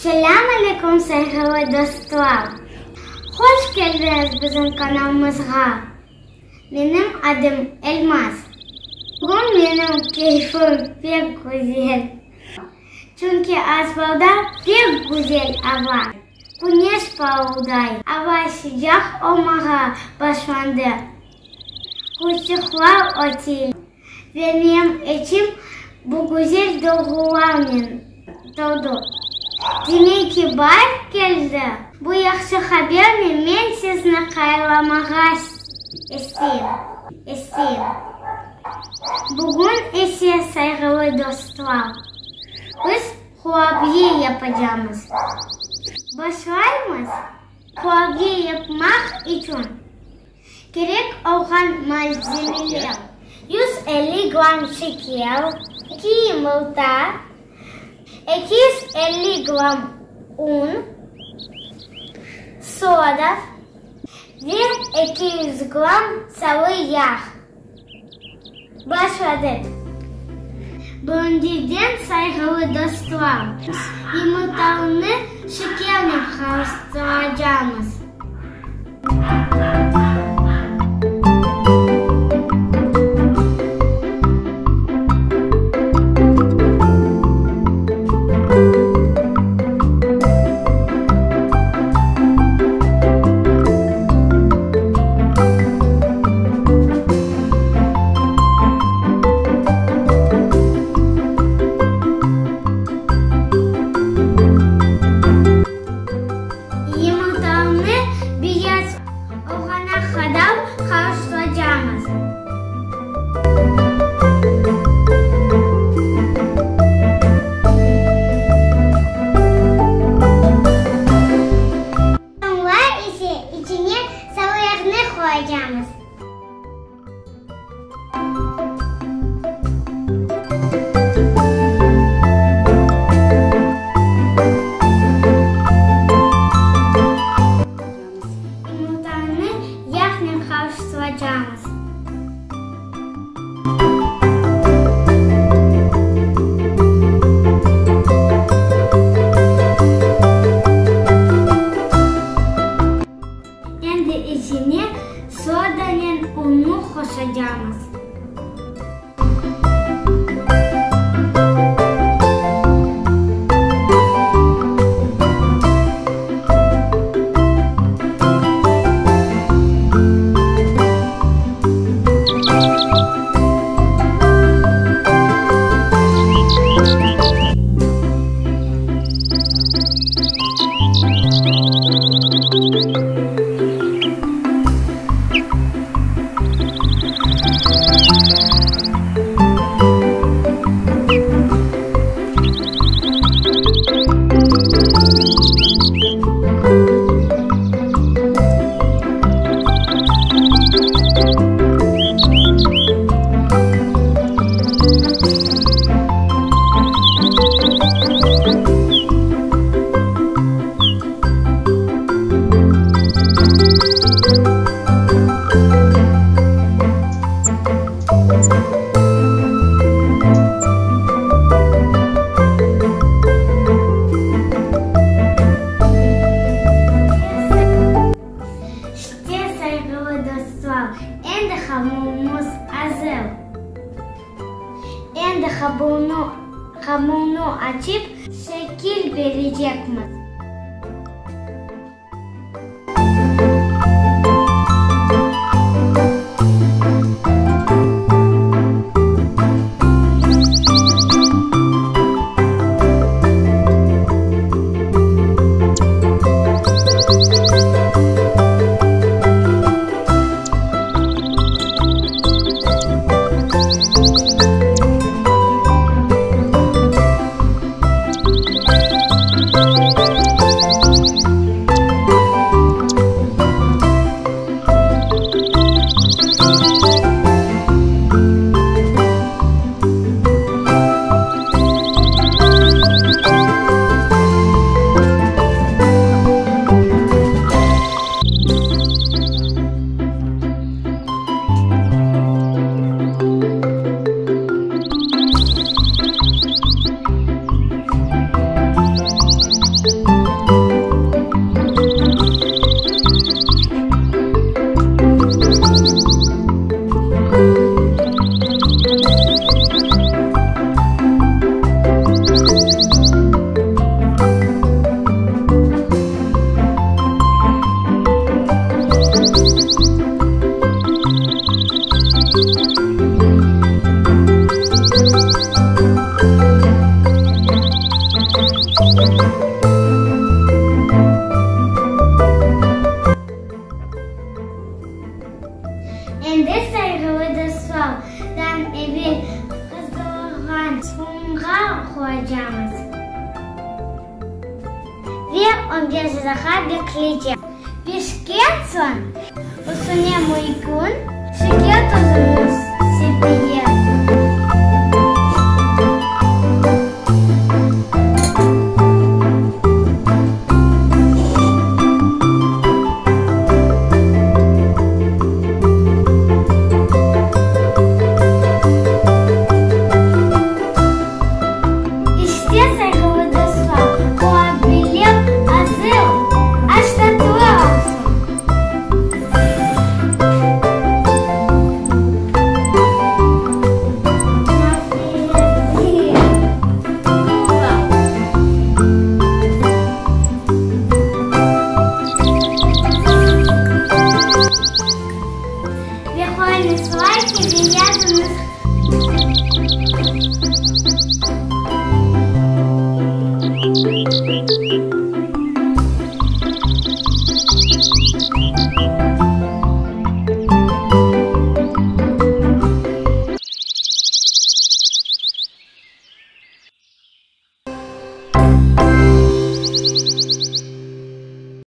Selâm aleyküm sayğılı dostlar! Hoş keldiñiz bizim kanalımızğa! Menim adım Elmaz. Bugün menim keyfim pek güzel, çünki azbarda pek güzel ava. Küneş parılday, ava sıcaq olmağa başlandı. Quşçıqlar ötey ve menim içim bu güzel duyğularnen toldu. Demek ki, baar keldi. Bu yahşı habernen men sizni hayırlamağa isteyim. İsteyim. Bugün ise, sayğılı dostlar, biz qurabiye yapacamız. Başlaymız. Qurabiye yapmaq içün Kerek olğan malzemeler, 150 gramm şeker, eki yımırta, 250 gramm un, soda ve 200 gramm sarı yağ. Başladıq. Birinciden, sayğılı dostlar, yımırtanı şekernen qarıştıracağımız. Yımırtanı beyaz olğana qadar qarıştıracağımız. Soñra ise içine sarıyağnı qoyacağımız. Yımırtanı yağnen qarıştıracağımız. Endi içine sodanen unnı qoşacamız. İşte, sayğılı dostlar, endi hamurumız azır. Endi hamurnı açıp, şekil berecekmiz. Endi, sayğılı dostlar, daa evel qızdırılğan fırınğa qoyacamız ve on beş daqqa bekleycek. Pişken soñ, üstüne mümkün şeker tozunı sepeyemiz. İşte, sayğılı dostlar, qurabiyem azır! Aş tatlı olsun! Ve qoyuñız layki ve yazıñız.